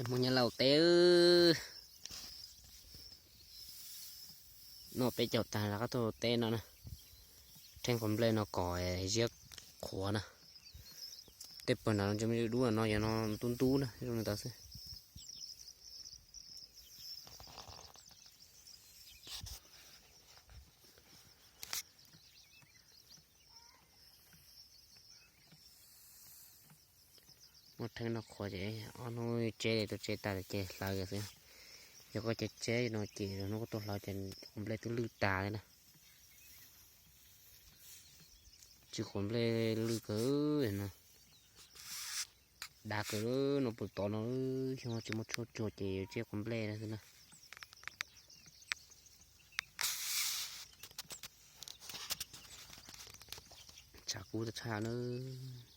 Hmoob Nyab Laj teb. Noj peb caug tag rov qab tuaj teb no na. Rheeb quav nplej no kom ziab qhuav na. Tej pawg nram no tsis muaj dub no, yog no ntub ntub na, zoo li ntawd xwb. Muab rheeb no qhuav ces ob hnub tseb, tus tseb tas ces hlawv xwb. Yog koj tsis tseb no ces hnub koj tuaj hlawv ces quav nplej twb lwj tas li na. Tsis, quav nplej lwj kawg no. Dav kawg no, puas tod no xyoo tsis muaj tshuaj tsuag ces yuav tseb quav nplej xwb na. Tshav kub tshaj nawb.